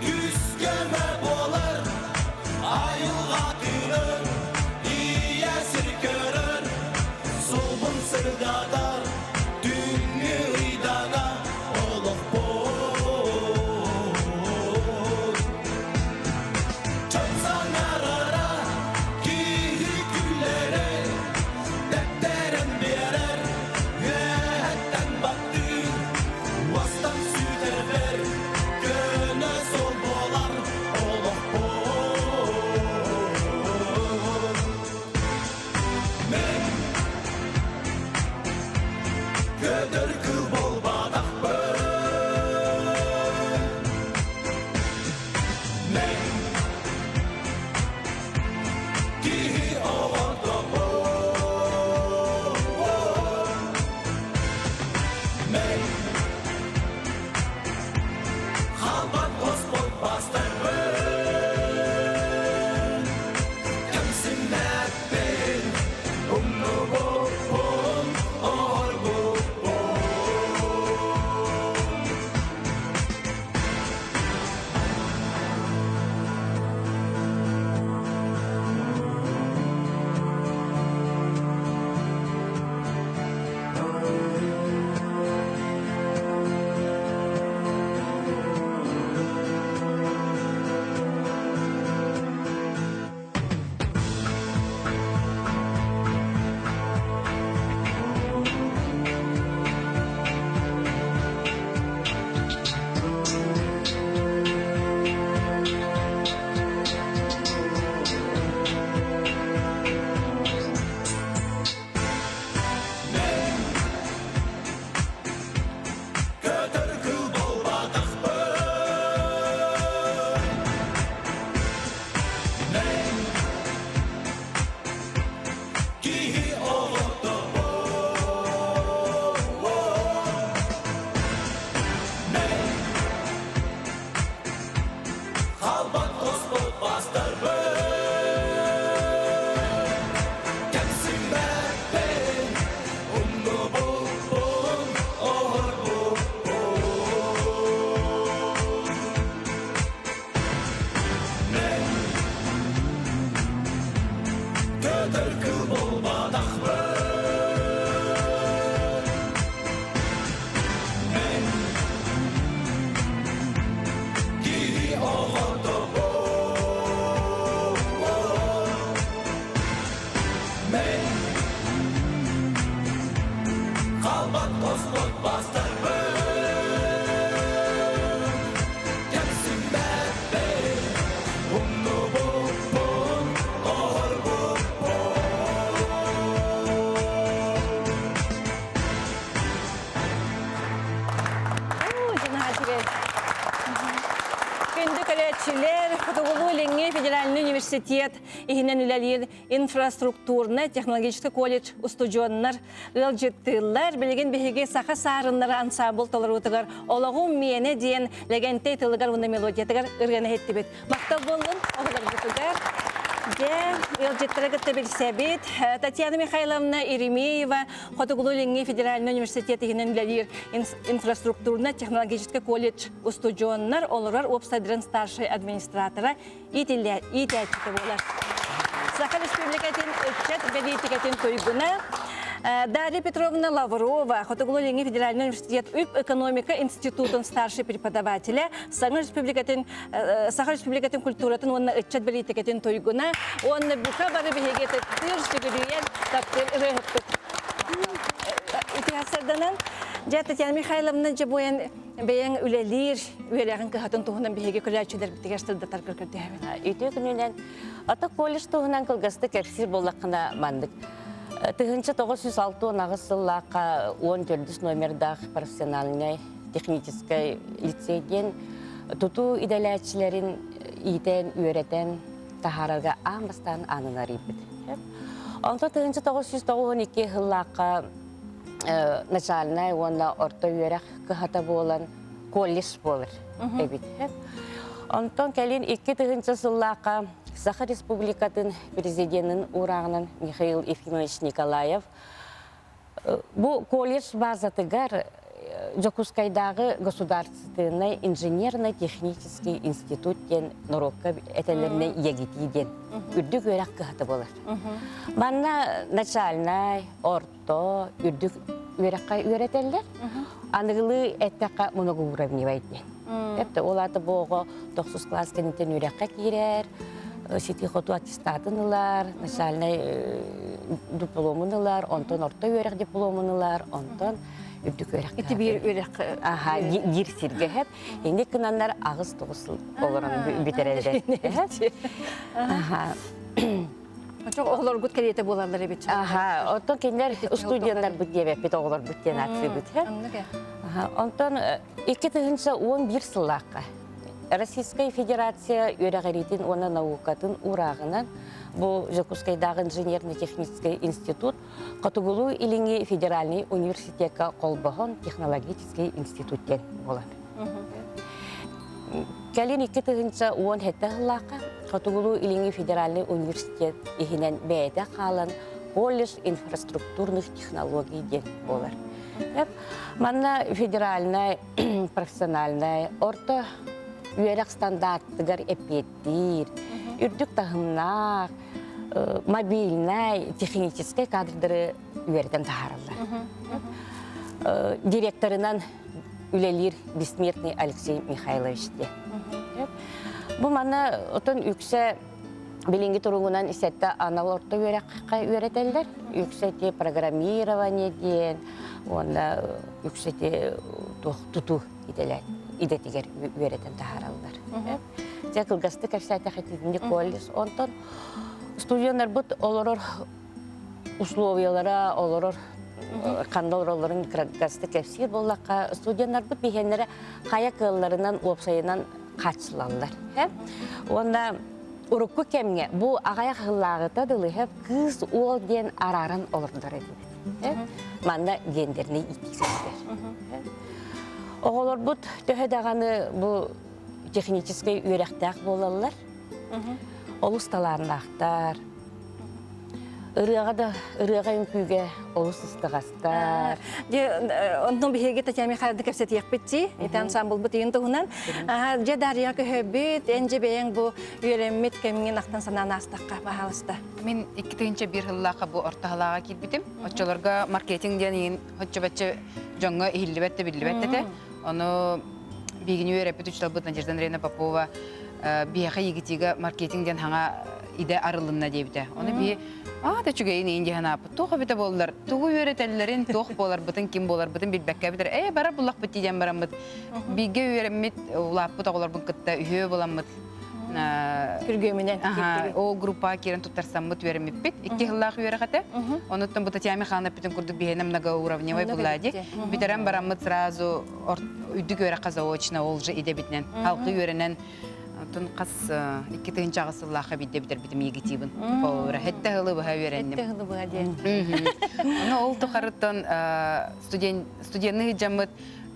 күүс-көмө буолар Айылҕатыырын ийэ сир көрөр Сулбун сырдатар түүҥҥү ыйдаҥа олохпут Дьон саҥарара киһи күлэрэ Тэптэрэн биэрэр үөһэттэн баттыыр Уостан сүтэрбэр көнө суол буолар олохпут Мен көтөр кыл буолбатахпын Мен киһи оҕотобун Мен халбан Господь бастарбын Кэмсиммэппин умнубуппун оһорбуппун Көтөр кыл буолбатахпын Мен киһи оҕотобун Мен халбан Господь бастарбын Кэмсиммэппин умнубуппун оһорбуппун Мен көтөр кыл буолбатахпын Мен университет иһинэн үлэлиир инфраструктурнай технологическай колледж устудьуоннар ыалдьыттыыллар. Билигин биһиги Саха саарыннара ансаамбыл толоруутугар Олоҕум миэнэ диэн Лэгэнтэй тылыгар уонна мелодиятыгар ырыаны иһиттибит. Махтал буоллун оҕолорбутугар. Дьэ, ыалдьыттары кытта билсэбит. Татьяна Михайловна Еремеева Хотугулуу-Илиҥҥи федеральнай университет иһинэн үлэлиир инфраструктурно-технологическай колледж устудьуоннар олорор уопсайдарын старшай администратора иитээччитэ буолар. Саха Республикатын ыччат бэлиитикэтин туйгуна Дарья Петровна Лаврова, Хотугулуу-Илиҥҥи федеральнай университет үп-экономика институтун старшай преподавателэ, Саҥа Республикатын Саха Республикатын культуратын уонна ыччат бэлиитикэтин туйгуна уонна бука бары биһиги ытыктыыр, сүгүрүйэр, таптыыр ырыаһыппыт. Итиһассарданан, дьэ Татьяна Михайловна дьэ буойан бэйэҥ үлэлиир үөрэҕин кыһатын туһунан биһиги көрөөччүлэрбитигэр сырдатаргар көрдөһөбүн. Үтүө күнүнэн ата колледж туһунан кылгастык кэпсиир буоллаххына маннык. 1968 сыллаахха 14 номердаах профессиональнай техническай лицей диэн тутуу идэлээччилэрин иитэн, үөрэтэн таһаарарга аан бастаан аанын арыйбыт. Онтон 1992 сыллаахха начальнай уонна орто үөрэх кыһата буолан колледж буолар эбит. Онтон кэлин 2000 сыллаахха Саха Республикатын президенин уурааҕынан Михаил Ефимович Николаев Бу колледж базатыгар Дьокуускайдааҕы государственнай инженерно-технический институт диэн норуокка этэллэринэн ЕГИТИ диэн үрдүк үөрэх кыһата буолар. Манна начальнай, орто, үрдүк үөрэххэ үөрэтэллэр. Аныгылыы эттэххэ многоуровневай диэн. Эптэ ол аата бу оҕо тохсус класс кэнниттэн үөрэххэ киирэр, сити-хоту аттестатын ылар, начальнай дипломун ылар, онтон орто үөрэх дипломун ылар, онтон үрдүк үөрэх. Ити биир үөрэх Аха, биир сиргэ хэп. Инник гынаннар аҕыс-тоҕус сыл олорон бүтэрэллэр. Аха. Очох оҕолоргут кэриэтэ буолаллар эбит. Аха, оттон кинилэр студеннарбыт диэбэппит, оҕолорбут диэн ааттыыбыт. Онтон 2011 сыллаахха Российскай Федерация үөрэҕириитин уонна наукатын уурааҕынан бу Дьокуускайдааҕы инженерно-техническэй институт Хотугулуу-Илиҥҥи федеральнай университекка холбоһон технологический институт диэн буолар. Кэлин 2017 сыллаахха Хотугулуу-Илиҥҥи федеральнай университет иһинэн бэйэтэ хаалан колледж инфраструктурных технологий диэн буолар. Манна федеральнай, профессиональнай, орто үөрэх стандартыгар эппиэттиир, үрдүк таһымнаах, мобильнай, техническэй кадрдары үөрэтэн таһаараллар. Директорынан үлэлиир Бессмертный Алексей Михайлович диэн. Бу манна отон үксэ Билиҥҥи туругунан сэттэ анал орто үөрэххэ үөрэтэллэр. Үксэ ити программирование диэн уонна үксэ ити туох тутуу идэлээн идэтигэр үөрэтэн таһаараллар. Дьэ кылгастык кэпсээтэххэ итинник колледж. Онтон студеннарбыт олорор условиялара олорор ханна олороллорун кылгастык кэпсиир буоллахха студеннарбыт биһиэннэрэ хайа кыалларынан уопсайынан хааччылаллар. Уонна урукку кэмҥэ бу аҕыйах сыллааҕыта дылы кыыс уол диэн арааран олордор этибит. Манна гендернэй иитии сылдьар. Оҕолорбут төһө даҕаны бу техническэй үөрэхтээх буолаллар, олус талааннаахтар, Ырыаҕа да ырыаҕа үҥкүүгэ олус ыстаҕастар. Дьэ, онтон биһиги Татьяна Михайловна кэпсэтиэхпит дии. Ити ансамблбыт ийин туһунан. Дьэ, Дарья көһөбүт, эн дьэ бэйэҥ бу үөрэммит кэмҥин ахтан санаан аастахха, баһаалыста. Мин 2001 сыллаахха бу орто халааҕа киирбитим. Оччолорго маркетинг диэн иһин оччо-бачча дьоҥҥо иһиллибэт да биллибэт этэ. Ону биһигини үөрэппит учууталбыт Надежда Андреевна Попова биһиэхэ ЕГТИга маркетинг диэн хаҥа идэ арылынна диэбитэ. Ону биһи аата үчүгэйин иин диэн ааппыт. Туох эбитэ буоллар, тугу үөрэтэллэрин, туох буоларбытын, ким буоларбытын билбэккэ эбитэр. Ээ, барар буллахпыт диэн бараммыт. Бииргэ үөрэммит, улааппыт оҕолорбун кытта үһүө буламмыт Күргүөмүнэн. Ол группаҕа киирэн туттарсаммыт үөрэммиппит. Икки сыллаах үөрэх этэ. Онуттан бу Татьяна Михайловна эппитин курдук биһиэнэ многоуровневой была ди. Бүтэрэн бараммыт сразу үрдүк үөрэххэ заочно ол же идэбитинэн халқы үөрэнэн. Оттон хас 2008 сыллаахха биирдэ бүтэрбитим ЕГТ-бын. Холобура, хэтте хылы быһа үөрэнним. Хэтте хылы быһа диэн. Ону ол тухарыттан студент студенны дьаммыт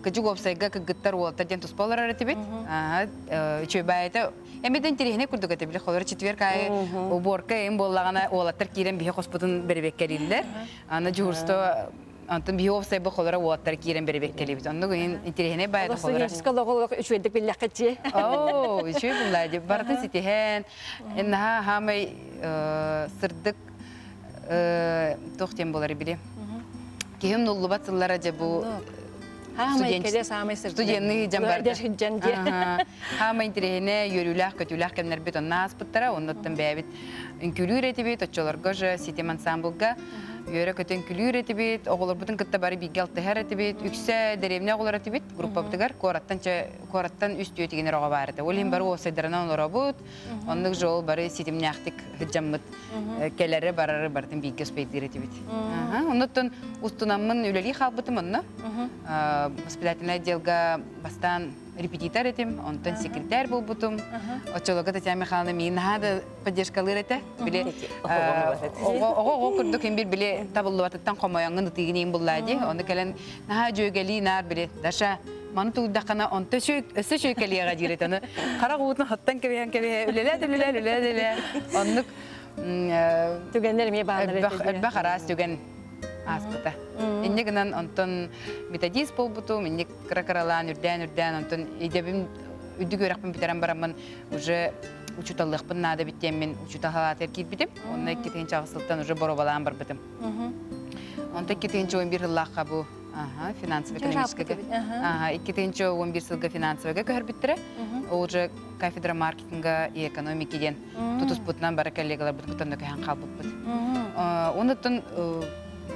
кыдьык уопсайга кыргыттар уолаттар диэн туспа олорор этибит. Үчүгэй баайыта эмиэ интэриэһинэй курдук этэ били холобура четверг аайы уборка эм буоллаҕына уолаттар киирэн биһи хоспутун бэрэбиэккэлииллэр. Аны дьуһурство Онтон биһи уопсайбы холоро уоттар киирэн бэрибэккэлибит. Оннук иһин интэриэһинэй баайда холоро. Студенческай олоҕу үчүгэйдик биллэххитчи. Оо, үчүгэй булла ди. Барытын ситиһэн, наһаа хаамай сырдык туох диэн буолар били. Киһим нуллубат сыллара дьэ бу студенный дьан барда. Хаамай интэриэһинэй, үөрүүлээх, көтүүлээх кэмнэрбит онно ааспыттара. Оннуттан бэйэбит үҥкүүлүүр этибит, оччолорго же ситим ансамблга үөрэ-көтө үҥкүүлүүр этибит, оҕолорбутун кытта бары бииргэ алтыһар этибит, үксэ дэриэбинэ оҕолор этибит группабытыгар, куораттан куораттан үс түөтигинэр оҕо баар этэ. Ол иһин бары уопсайдарынан олоробут, оннук же ол бары ситимнээхтик сылдьаммыт кэлэри барары барытын бииргэ успейдыыр этибит. Оннуттан устунаммын үлэлии хаалбытым онно. Воспитательнай отделга бастаан репетитор этим, онтон секретарь буолбутум. Оччолорго Татьяна Михайловна миигин наһаа да поддержкалыыр этэ. Били оҕо оҕо курдук им бир били табыллыбатыттан хомойоҥҥун ытыыгын иин буллаа дии. Ону кэлэн наһаа дьүөгэлии наар били Даша маны тууйдаххына онто өссө шөйкэлиэҕэ диир этэ. Ону харах уутун хаттан кэбиһэн кэбиһэ үлэлээ үлэлээ үлэлээ үлэлээ. Оннук түгэннэр эмиэ бааллар элбэх элбэх араас түгэн ааспыта. Инньэ гынан онтон методист буолбутум, инник кыра-кыралаан үрдээн-үрдээн онтон идэбин үрдүк үөрэхпин бүтэрэн бараммын уже учууталлыахпын наада эбит диэммин учуутал халаатыгар киирбитим. Онно 2008 сылтан уже боруобалаан барбытым. Онтон 2011 сыллаахха бу финансово-экономическайга 2011 сылга финансовыйга көһөрбүттэрэ. Ол уже кафедра маркетинга и экономики диэн тутуспутунан бары коллегаларбыт кытта көһөн хаалбыппыт. Онуттан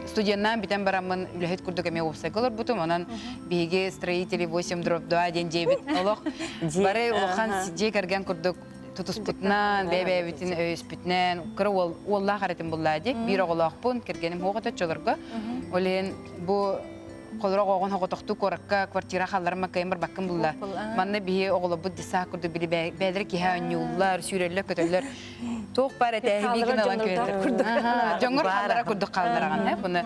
студеннаан бүтэн бараммын үлэһит курдук эмиэ уопсайга олорбутум. Онон биһиги строители 8 дробь 2 диэн дьиэбит олох бары улахан дьиэ кэргэн курдук тутуспутунан, бэйэ-бэйэбитин өйөспүтүнэн, кыра уол уоллаах эрэтим буллаа дии. Биир оҕолоохпун, кэргэним суох этэ оччолорго. Ол иһин бу холоро оҕоҕун оҕотохтуу куоракка квартира халларыма кыайан барбаккын булла. Манна биһи оҕолорбут десаа курдук били бэйэлэрэ киһи оонньууллар, сүүрэллэр, көтөллөр. Туох баар этээһи биигин ылан кэлэллэр. Дьоҥҥор хааллара курдук хааллараҕын э буну.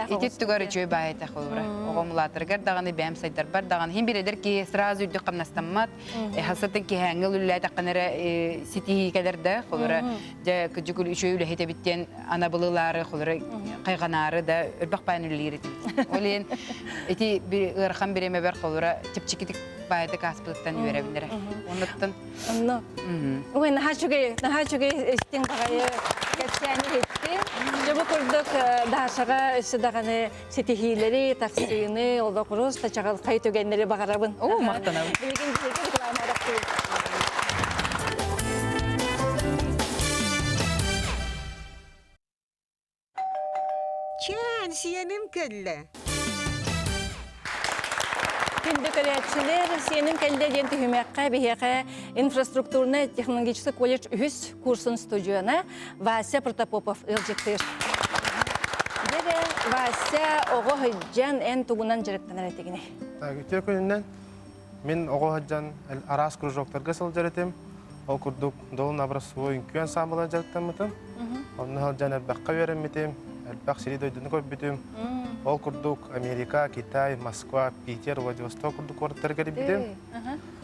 Ити түгэр үчүгэй баай этэ холобура. Оҕом улаатарыгар даҕаны бэйэм сайдарбар даҕаны хин биредер киһи сразу үрдүк хамнастаммат. Хасатын киһээҥҥи үллээтэххин эрэ ситиһии кэлэр да холобура дьэ кыдьык үчүгэй үлэһит эбит диэн анабылылаары холобура хайҕанаары да өрбөх баайын үлэлиир этибит. Ол иһин ити ыарахан бириэмэбэр холобура чэпчэкитик баайдык ааспытыттан үөрэбин эрэ. Оннуттан Онно. Ой, наһаа үчүгэй, наһаа үчүгэй истиҥ баҕайы кэпсээни иһиттим. Дьэ бу курдук Дашаҕа өссө даҕаны ситиһиилэри, тахсыыны, олох та чаҕылхай түгэннэри баҕарабын. Оо, махтанабын. Билигин биһиги реклама арахсыбыт. Чээн, сиэним кэллэ. Күндү көрөөччүлэр, сиэним кэллэ диэн түһүмэххэ биһиэхэ инфраструктурнай технологическай колледж үһүс курсун студиона Вася Протопопов ыалдьыттыыр. Дьэ, Вася оҕо сылдьан эн тугунан дьарыктанар этигиний? Так, үтүө күнүнэн мин оҕо сылдьан араас кружоктарга сылдьар этим. Ол курдук Долун образцовой үҥкүү ансамбла дьарыктаммытым. Онно сылдьан элбэххэ үөрэммитим, элбэх сири-дойдуну көрбүтүм. Ол курдук Америка, Китай, Москва, Питер, Владивосток курдук куораттары кэрийбитим.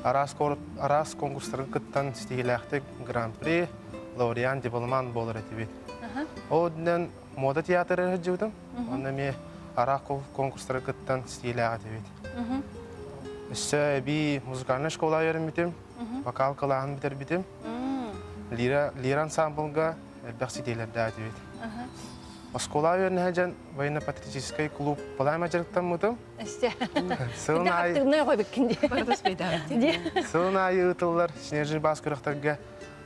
Араас, араас конкурстарга кыттан ситиһиилээхтик Гран-при, лауреат, дипломант буолар этибит. Ол үрдүнэн мода театры сылдьыбытым. Онно эмиэ араас конкурстарга кыттан ситиһиилээх этибит. Өссө эбии музыкальнай школа үөрэммитим. Вокал кылааһын бүтэрбитим. Лира, Лира ансамблга элбэх ситиилэрдээтибит. Оскуола үөрэнэ дьон военно-патриотическай клуб Палайма дьарыктаммытым. Сылын аайы Сылын аайы ыытыллар Снежный бас күрэхтэргэ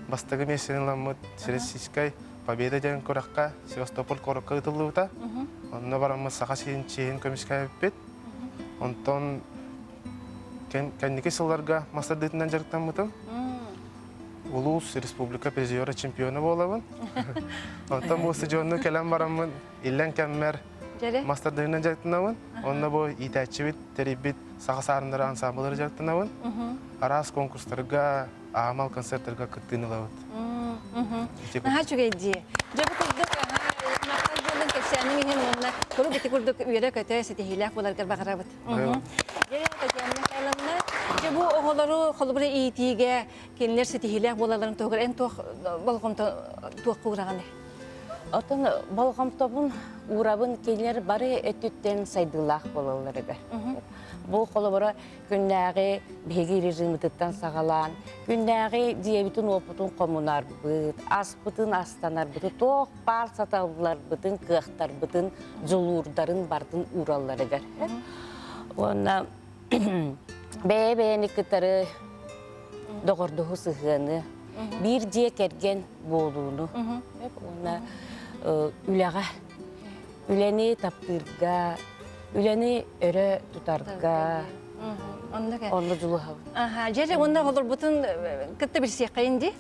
бастакы миэстэни ыламмыт Всероссийскай Победа диэн күрэххэ Севастополь куоракка ыытыллыбыта. Онно бараммыт Саха сирин чиэһин көмүскээбиппит. Онтон Кэнники сылларга мас тардыытынан дьарыктаммытым. Улуус, республика призера чемпиона буолабын. Онтон бу стадионну кэлэн бараммын, иллэҥ кэммэр Мас тардыһыынан дьарыктанабын. Онно бу иитээччибит, тэрийбит саха саарыннара ансаамбыллары дьарыктанабын. Араас конкурстарга, аамал концерттарга кыттыыны ылабыт. Наһаа үчүгэй дии. Дьэ бу курдук махтал буоллун кэпсээниҥ иһин уонна куруук ити курдук үөрэ-көтө ситиһиилээх буоларгар баҕарабыт. Дьэ Татьяна Михайловна, дьэ бу оҕолору холобура иитиигэ кинилэр ситиһиилээх буолалларын туһугар эн туох болҕомто туохха уураҕыный? Оттон болҕомтобун уурабын кинилэр бары өттүттэн сайдыылаах буолалларыгар. Бу холобура күннээҕи биһиги режимытыттан саҕалаан, күннээҕи дьиэбитин-уоппутун хомунарбыт, аспытын астанарбыт, туох баар сатабылларбытын, кыахтарбытын, дьулуурдарын барытын ууралларыгар. Уонна бэйэ-бэйэни кытары доҕордоһуу сыһыаны, биир дьиэ кэргэн буолууну уонна үлэҕэ, үлэни таптыырга, үлэни өрө тутарга онно дьулуһабын. Аха, дьэ уонна олорбутун кытта билсиэххэйин дии.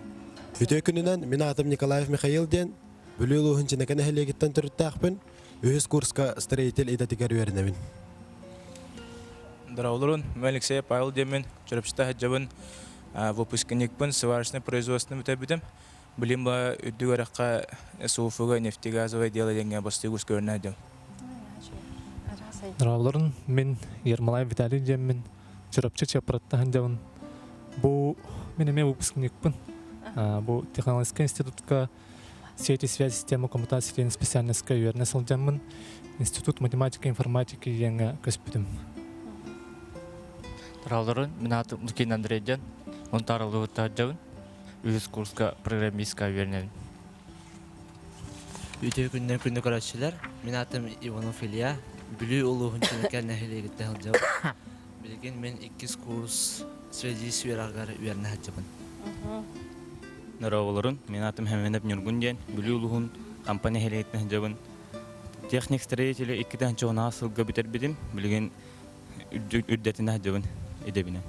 Үтүө күнүнэн мин аатым Николаев Михаил диэн Бүлүү улууһун Чинэкэ нэһилиэгиттэн төрүттээхпин. Үһүс курска строитель идэтигэр үөрэнэбин. Здраволорун, мен Алексей Павел диэммин, Чурапчыта сылдьабын, выпускникпын, сварочный производством бүтэрбитим. Билим ба үрдүк үөрэххэ СУФУга нефтегазовое дело диэҥҥэ бастыгы көрүнэ дьон. Здраволорун, мин Ермолаев Виталий диэммин, Чурапчы Чапратта сылдьабын. Бу мин эмиэ выпускникпын. Бу технологическай институтка сети связи система коммутации диэн специальностька үөрэнэ сылдьаммын Институт математики и информатики диэҥҥэ көспүтүм. Таралларын мин аатым Лукин Андрей диэн, Монтараллыбытта сылдьабын. Үһүс курска программистка үөрэнэбин. Үтүө күннэр күндү көрөөччүлэр. Мин аатым Иванов Илья. Бүлүү улууһун Чүмэкэ нэһилиэгиттэн сылдьабын. Билигин мин иккис курс связист үөрэҕэр үөрэнэ сылдьабын. Здороволорун, мин аатым Хэмэнэп Ньургун диэн, Бүлүү улууһун Хампа нэһилиэгиттэн сылдьабын. Техник строителя 2010 сылга бүтэрбитим. Билигин үрдэтинэ сылдьабын идэбинэн.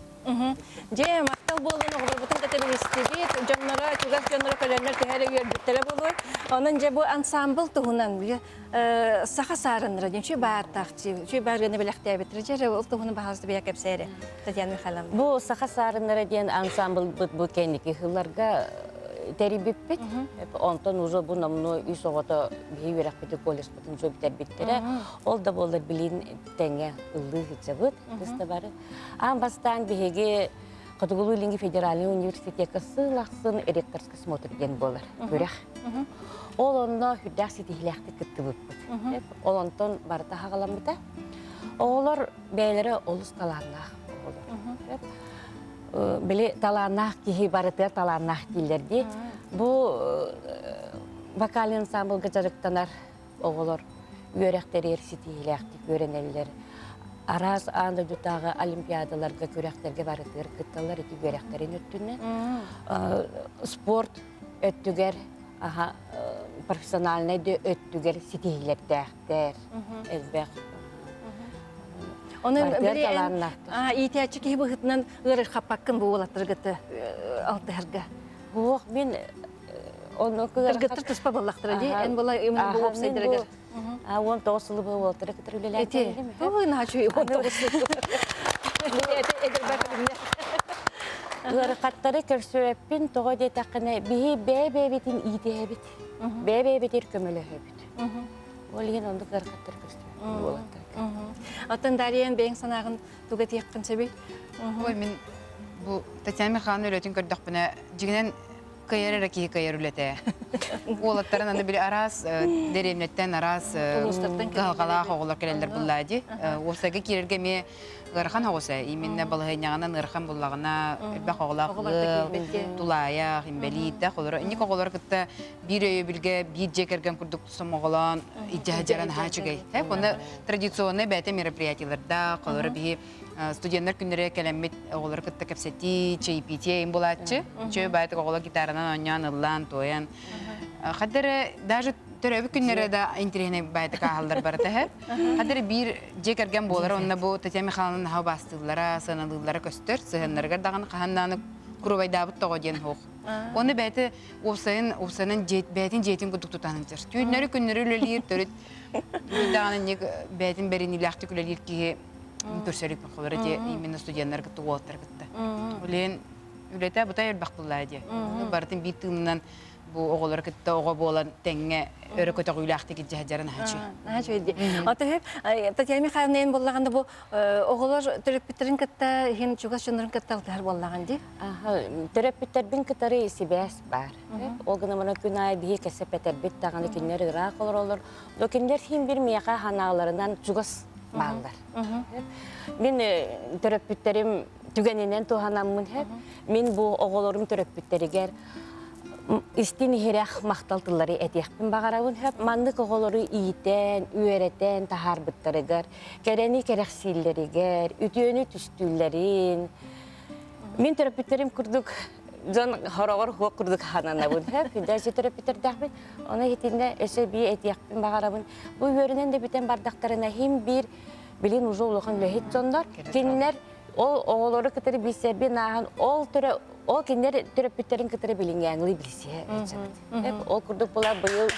Дьэ, махтал буоллун оҕолорбутун кытта билистибит, дьонноро, чугас дьонноро көрөннөр төһө эрэ үөрбүттэрэ буолуой. Онон дьэ бу ансамбл туһунан саха саарыннара диэн үчүгэй баартаах үчүгэй баарыаны бэлэхтээбиттэрэ. Дьэ эрэ ол туһунан баһаалыста бэйэ кэпсээ эрэ, Татьяна Михайловна. Бу саха саарыннара диэн ансамблбыт бу кэнники сылларга тэрийбиппит. Онтон уже бу номнуо үс оҕото биһи үөрэхпити колледжпытын уже бүтэрбиттэрэ. Ол да буоллар билин тэҥэ ыллыы сылдьабыт кыста бары. Аан бастаан биһиги Хотугулуу-Илиҥҥи федеральнай университекка сыл ахсын ректорский смотр диэн буолар күрэх. Ол онно сүрдээх ситиһиилээхтик кыттыбыппыт. Ол онтон барыта хаҕаламмыта. Оҕолор бэйэлэрэ олус талааннаах оҕолор. Били талааннаах киһи барытыгар талааннаах дииллэр дии. Бу вокальный ансамблга дьарыктанар оҕолор үөрэхтэригэр ситиһиилээхтик үөрэнэллэр. Араас аан дойдутааҕы олимпиадаларга, күрэхтэргэ барытыгар кытталлар ити үөрэхтэрин өттүнэн. Спорт өттүгэр аха профессиональнай да өттүгэр ситиһиилэрдээхтэр элбэх. Онон били иитээччи киһи быһыытынан ыарырхаппаккын бу уолаттаргыты алтыһарга. Суох, мин Онно Кыргыттар туспа буоллахтара дии. Эн була именно бу уопсайдарыгар. 19 сылы бу уолаттары кытары үлэлээн кэллим. Тугу наачуй 19 сыл. Ыарахаттары көрсүбэппин тоҕо диэтэххинэ биһи бэйэ-бэйэбитин иитиһэбит. Бэйэ-бэйэбитигэр көмөлөһөбүт. Ол иһин оннук ыарахаттар көстүбэт уолаттарга. Оттон Дарьян бэйэҥ санааҕын тугу этиэххин сөбүй? Ой, мин бу Татьяна Михайловна үлэтин көрдөхпүнэ, дьиҥинэн кыайар эрэ киһи кыайар үлэтэ. Уолаттарын аны били араас дэриэбинэттэн араас кыһалҕалаах оҕолор кэлэллэр буллаа дии. Уопсайга киирэргэ эмиэ ыарахан оҕус ээ. Именно балаһыанньаҕынан ыарахан буллаҕына элбэх оҕолоох ыал, тулаайах, имбэлиитэх олоро. Инник оҕолору кытта биир өйөбүлгэ биир дьиэ кэргэн курдук сомоҕолоон илдьэ сылдьара наһаа үчүгэй. Онно традиционнай бэйэтэ мероприятиелардаах, олоро биһи студеннар күннэрэ кэлэммит оҕолору кытта кэпсэтии, чаепитие им булааччы. Чөй баайтык оҕолор гитаранан оонньоон, ыллаан, туойан. Хаддары даже төрөөбүт күннэрэ да интириэһинэй баайтык ааһаллар барыта һэ. Хаддары биир дьиэ кэргэн буолар, онно бу Татьяна Михайловна наһаа убаастыыллара, сыаналыыллара көстөр. Сыһыаннарыгар даҕаны хаһан даҕаны Курубайдаабыт тоҕо диэн суох. Оны бэйэтэ уопсайын уопсайынан бэйэтин дьиэтин курдук тутан сылдьар. Түүннэри күннэри үлэлиир төрүт даҕаны инник бэйэтин бэриниилээхтик үлэлиир киһи көрсөрүк холоро дии именно студеннар кытта уолаттар кытта. Үлээн үлэтэ бутай элбэх буллаа дии. Барытын биир тыынынан бу оҕолору кытта оҕо буолан тэҥҥэ өрө көтөҕүүлээхтик илдьэ сылдьарын аһачы. Наһаа үчүгэй дии. Ото Татьяна Михайловна эн буоллаҕына бу оҕолор төрөппүттэрин кытта иһин чугас дьоннорун кытта алтыһар буоллаҕын дии. Төрөппүттэрбин кытары сибээс баар. Ол гынан баран күн аайы биһи кэсэппэтэрбит даҕаны кинилэр ыраах олороллор. Но кинилэр иһин бир миэхэ ханааларынан чугас бааллар. Мин төрөппүттэрим түгэнинэн туһанаммын хэп. Мин бу оҕолорум төрөппүттэригэр истин иһирэх махтал тыллары этиэхпин баҕарабын хөп. Маннык оҕолору иитэн, үөрэтэн таһаарбыттарыгар, кэрэни кэрэхсииллэригэр, үтүөнү түстүүллэрин Мин төрөппүттэрим курдук дьон хороҕор хуох курдук хананабын. Күндээчи төрөппүттэрдээхпин. Ону итиннэ өссө бии этиэхпин баҕарабын. Бу үөрэнэн да бүтэн бардахтарына иһин биир билин уже улахан үлэһит дьоннор. Кинилэр ол оҕолору кытары билсэрбин ааһан ол төрө ол кинилэр төрөппүттэрин кытары билиҥҥээҥли билсиһэ сылдьабыт. Ол курдук була быйыл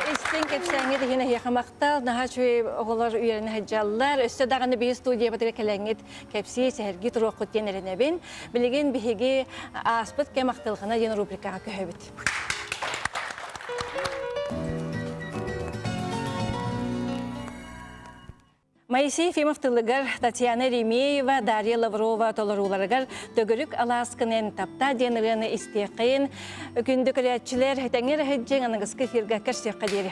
Истиҥ кэпсээҥҥит иһин эһиэхэ махтал. Наһаа үчүгэй оҕолор үөрэнэ сылдьаллар. Өссө даҕаны биһи студиябытыгар кэлэҥҥит кэпсии, сэһэргии туруоххут диэн эрэнэбин. Билигин биһиги ааспыт кэм ахтылҕана диэн рубрикаҕа көһөбүт. Моисей Ефимов тылыгар Татьяна Еремеева, Дарья Лаврова толорууларыгар Төгүрүк алааскынын тапта диэн ырыаны истиэххин. Күндү көрөөччүлэр, тэҥҥэ эрэ сылдьыҥ, аныгыскы эфиргэ көрсүөххэ диэри.